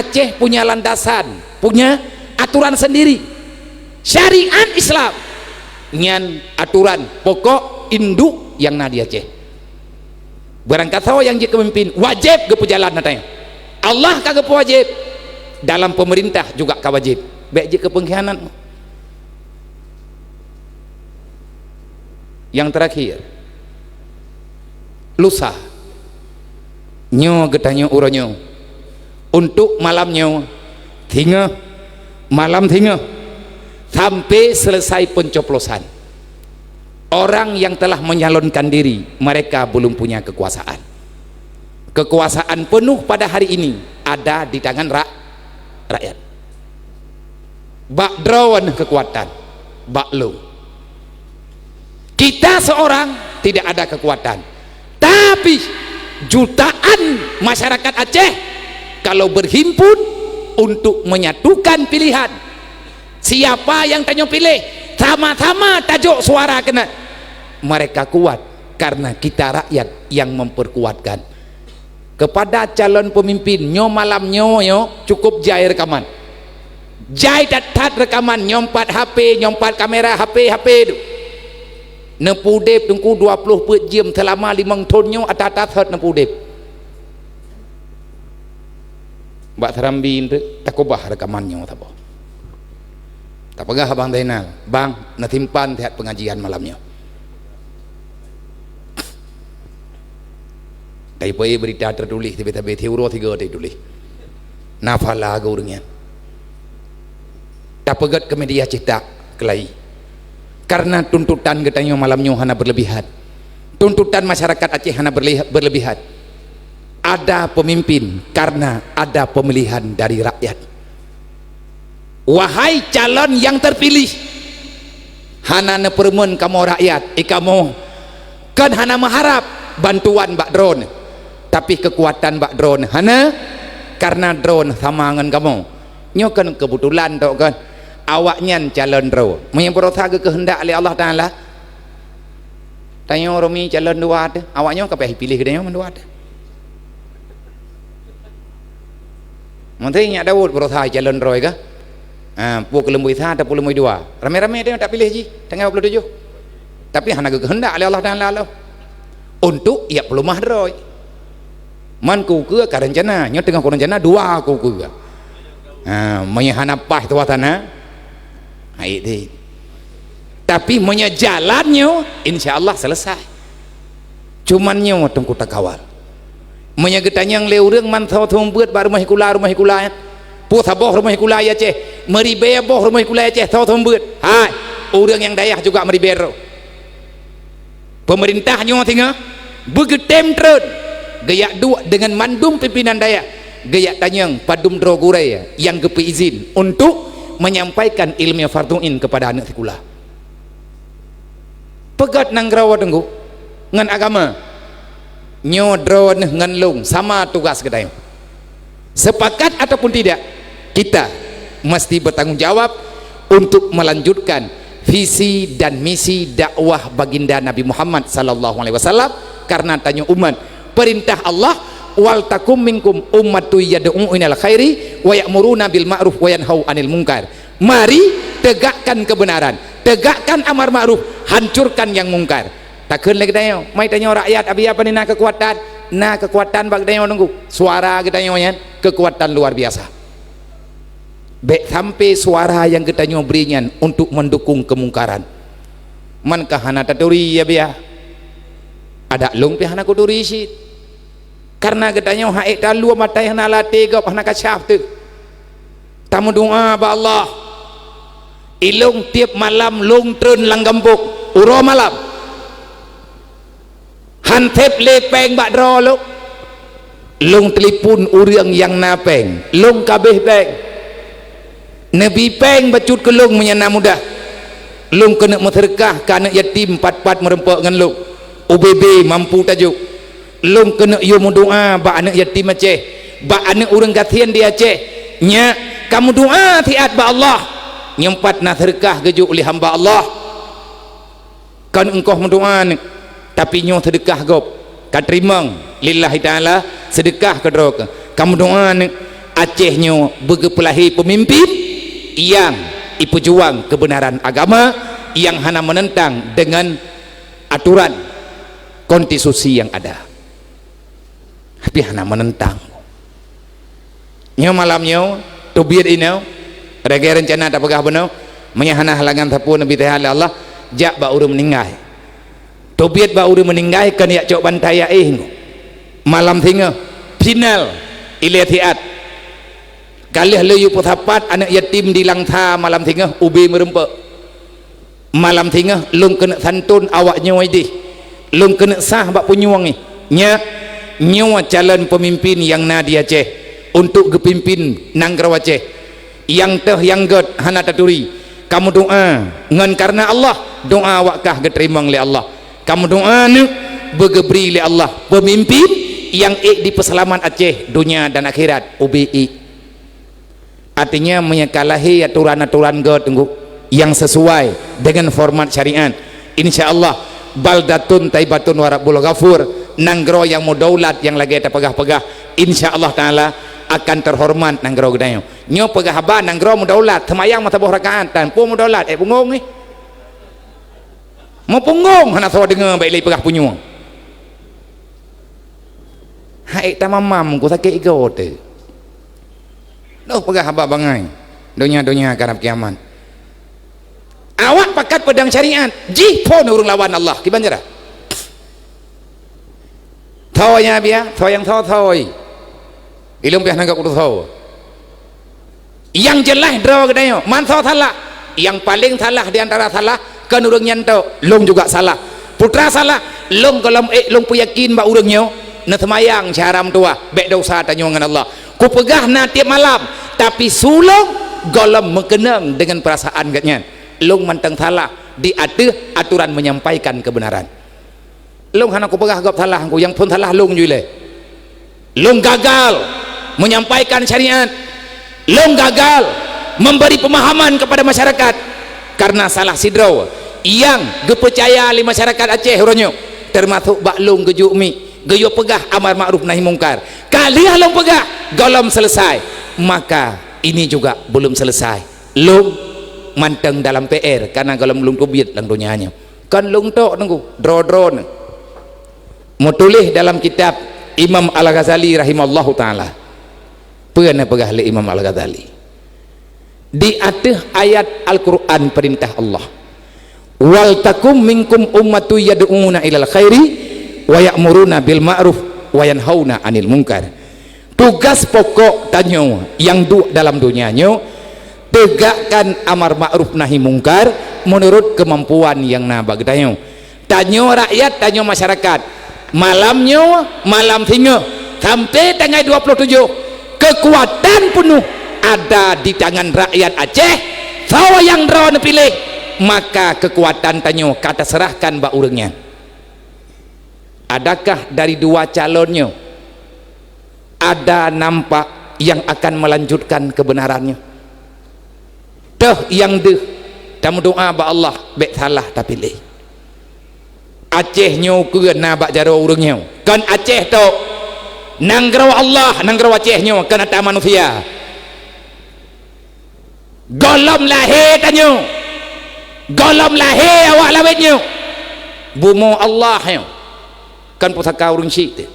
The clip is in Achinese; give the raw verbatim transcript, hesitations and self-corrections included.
Aceh punya landasan, punya aturan sendiri. Syariat Islam nyan aturan pokok induk nyang na di Aceh. Barangkasoe nyang jeuet keu pemimpin, wajéb geupeujalan ata nyan. Allah ka geupeuwajéb, dalam pemerintah juga ka wajéb. Bék jeuet keu pengkhianat. Nyang terakhir, lusa. Nyoe geutanyoe uroe nyoe. Untuk malam nyoe, singoh, malam singoh, sampai selesai pencoblosan. Orang yang telah menyalonkan diri, mereka belum punya kekuasaan. Kekuasaan penuh pada hari ini ada di tangan ra-, rakyat. Bak droe keukuatan, bak lôn. Kita seorang tidak ada kekuatan. Tapi jutaan masyarakat Aceh kalau berhimpun untuk menyatukan pilihan, siapa yang tanyoe pilih, sama-sama tajok suara keunan, mereka kuat karena kita rakyat yang memperkuatkan. Kepada calon pemimpin, nyoe malam nyoe, nyoe cukup jai rekaman. Jai that-that rekaman, nyoe pat H P, nyoe pat kamera, H P, H P tu. Neupudeb Teungku dua ploh peuet jeuem selama limong thon nyoe ata-ata sot neupudeb. Bak Serambi nteuk takubah rekaman nyoe saboh. Tapeugah Abang Zainal, "Bang, neusimpan siat pengajian malam nyoe." Tapi berita tertulis, tiba-tiba uroe tiga teutulis. Nafala geu ureuëng nyan. Tapeugét keu media cetak keulai. Karena tuntutan geutanyoe malam nyoe hana berlebihan. Tuntutan masyarakat Aceh hana berle-, berlebihan. Ada pemimpin karena ada pemilihan dari rakyat. Wahai calon yang terpilih, hana neupeureumeun kamoe rakyat, i kamoe kon hana meuharab bantuan bak droeneuh, tapi keukuatan bak droeneuh hana, karena droeneuh sama ngon kamoe. Nyoe kon keubeutulan tok kon, awaknyan calon droe. Meunyoe beurasa geukeuheundak lé Allah Taala, tanyoe Romi calon dua teuh, awaknyoe ka payah piléh geutanyoe mandua teuh. Mantri nyak Daud berusaha calon droe kah? Ha, peue keuleumui sa atawa keuleumui dua. Ramé-ramé tanyoe tapiléh jih, tanggai dua puluh tujuh. Tapi hana geukeuheundak lé Allah Taala lom. Untuk yak peulumah droe. Man kukeue ka rencana, nyoe teungoh kurencana dua kukeue. Ha, meunyoe hana paih tuah tanah, hai deh. Tapi meunyoe jalan nyoe, insya Allah selesai. Cuman nyoe teungku takawal. Meunyoe geutanyong lé ureuëng man soe seumeubeuet bak rumoh sikula, rumoh sikula nyan, peue saboh rumoh sikula i Aceh, meuribée boh rumoh sikula i Aceh soe seumeubeuet. Hai, ureuëng nyang dayah juga meuribée droe. Peumeurintah nyoe singoh beugeutem treun, geuyak duek deungon mandum pimpinan dayah, geuyak tanyong padum droe gurée nyang geupeuizin untuk menyampaikan ileumèe fardhu ain kepada aneuëk sikula. Peugét nanggroe teungku ngon agama. Nyoe droeneuh ngon lôn sama tugas geutanyoe. Sepakat ataupun tidak, kita mesti bertanggung jawab untuk melanjutkan visi dan misi dakwah Baginda Nabi Muhammad sallallahu alaihi wasallam, karena tanyoe umat. Perintah Allah, "Wal takum minkum ummatun yad'una ilal khairi wa ya'muruna bil ma'ruf wa yanhau anil munkar." Mari tegakkan kebenaran, tegakkan amar ma'ruf, hancurkan yang mungkar. Takheun lé geutanyoe, mai tanyoe rakyat, abi apa ni na kekuatan? Na kekuatan bak geutanyoe nunggu. Suara geutanyoe nyan kekuatan luar biasa. Bék sampai suara nyang geutanyoe bri nyan untuk mendukung kemungkaran. Man ka hana taturi ya biya. Adak lôn pih hana kuturi cit. Karena geutanyoe hai talu matai hana latée gob hana kasyaf teuh. Tameudoa bak Allah. Ilong tiep malam lôn treun lam gampông uroe malam. Han sép lé péng bak droe lôn. Lôn telepon ureuëng nyang na péng, lôn kabéh péng. Neubi péng bacut keu lôn meunyan na mudah. Lôn keuneuk meuseudeukah keu aneuëk yatim pat-pat meurumpok ngon lôn. U B B mampu tajok. Lôn keuneuk yue meudoa bak aneuëk yatim Aceh, bak aneuëk ureuëng gasien di Aceh. Nyak, ka meudoa siat bak Allah. Nyoe pat na seudeukah geujok lé hamba Allah. Kon engkoh meudoa nyoe, tapi nyoe seudeukah gob. Ka teurimong lillahi ta'ala seudeukah keudroe keuh. Ka meudoa nyoe, Aceh nyoe beugeupeulahé peumimpin nyang ipeujuang keubeunaran agama nyang hana meunentang deungon aturan konstitusi nyang ada. Tapi hana meunentang. Nyoe malam nyoe, teubiet inoe, lagèe reuncana tapeugah bunoe, meunyo hana halangan sapeue neubi teuhah lé Allah, jak bak ureueng meuninggai. Teubiet bak ureueng meuninggai kon jak cok bantai jak éh. Malam singoh, final, ilèe siat. Ka lheueh lôn yue peusapat aneuk yatim di Langsa malam singoh ubé meurumpok. Malam singoh lôn keuneuk santôn awak nyoe idéh. Lôn keuneuk sah bak punyueng nyoe. Nyak, nyoe calon peumimpin nyang na di Aceh untuk geupimpin nanggroe Aceh. Nyang teuh nyang gèt hana taturi. Kameudoa ngon kareuna Allah, doa awak kah geuteurimong lé Allah. Kameudoa neuk beugeubri lé Allah peumimpin nyang ék dipeuseulamat Aceh donya dan akhirat ubé ék. Artinya, meunyo ka lahé aturan-aturan gèt, Teungku, nyang sisuai deungon format syariat, insya Allah, baldatun thaibatun wa rabbun ghafur, nanggroe nyang meudaulat nyang lagèe tapeugah-peugah, insya Allah Taala akan teuhoreumat nanggroe geutanyoe. Nyoe peugah haba nanggroe meudaulat, seumayang meusaboh rakaat, tan peue meudaulat, ék bungong nyoe. Meupunggong hana soe deungoe bèk lé peugah punyueng. Hai tamam-mam ku sakét igoe teuh. Noh peugah haba bangai. Donya-donya karab kiamat. Awak pakat peudong syariat, jih phon ureueng lawan Allah. Kiban cara? Tho nya biya, tho nyang tho thoi. Ilong piah nangkap kutu tho. Nyang jeulaih droe geutanyoe, man soe salah? Nyang paleng salah di antara salah, kon ureueng nyan tok, lôn juga salah. Putra salah, lôn gohlom ék lôn peuyakin bak ureueng nyoe, neuseumayang syahram tuwah, bèk desya tanyoe ngon Allah. Kupeugah na tiep malam, tapi su lôn gohlom meukeunong deungon peurasaan geuh nyan. Lôn mantong salah di ateueh aturan menyampaikan keubeunaran. Lôn hana kupeugah gob salah, ku nyang phon salah lôn jih lé. Lôn gagal menyampaikan syariat. Lôn gagal memberi pemahaman kepada masyarakat. Karena salah sidroe nyang geupeucaya lé masyarakat Aceh uroe nyoe, teumasok bak lôn geujok mi, geuyue peugah amar makruf nahi mungkar. Ka lheueh lôn peugah, gohlom selesai. Maka ini juga belum selesai. Lôn mantong dalam P R, karena gohlom lôn teubiet lam donya nyoe. Kon lôn tok, Teungku, droe-droe nyoe. Meutuléh dalam kitab Imam Al-Ghazali rahimallahu taala. Peue na peugah lé Imam Al-Ghazali? Di ateueh ayat Al-Quran peurintah Allah, "Wal takum minkum ummatun yad'una ilal khairi wa ya'muruna bil ma'ruf wa yanhauna 'anil munkar." Tugas pokok tanyoe nyang duek dalam donya nyoe, tegakkan amar makruf nahi mungkar meunurot keumampuan nyang na bak geutanyoe. Tanyoe rakyat, tanyoe masyarakat. Malam nyoe, malam singoh, sampai tanggai dua puluh tujoh, keukuatan peunoh ada di tangan rakyat Aceh. Soe nyang droe neupiléh, maka keukuatan tanyoe ka taseurahkan bak ureueng nyan. Adakah dari dua calon nyoe ada nampak nyang akan melanjutkan keubeunaran nyoe? Teuh nyang deuh, tameudoa bak Allah, bèk salah tapiléh. Aceh nyoe keu na bak jaroe ureueng nyoe. Kon Aceh tok. Nanggroe Allah, nanggroe Aceh nyoe, kon ata manusia. Gohlom lahé tanyoe, gohlom lahé awak lawét nyoe, bumoe Allah nyoe, kon pusaka ureueng syik teuh.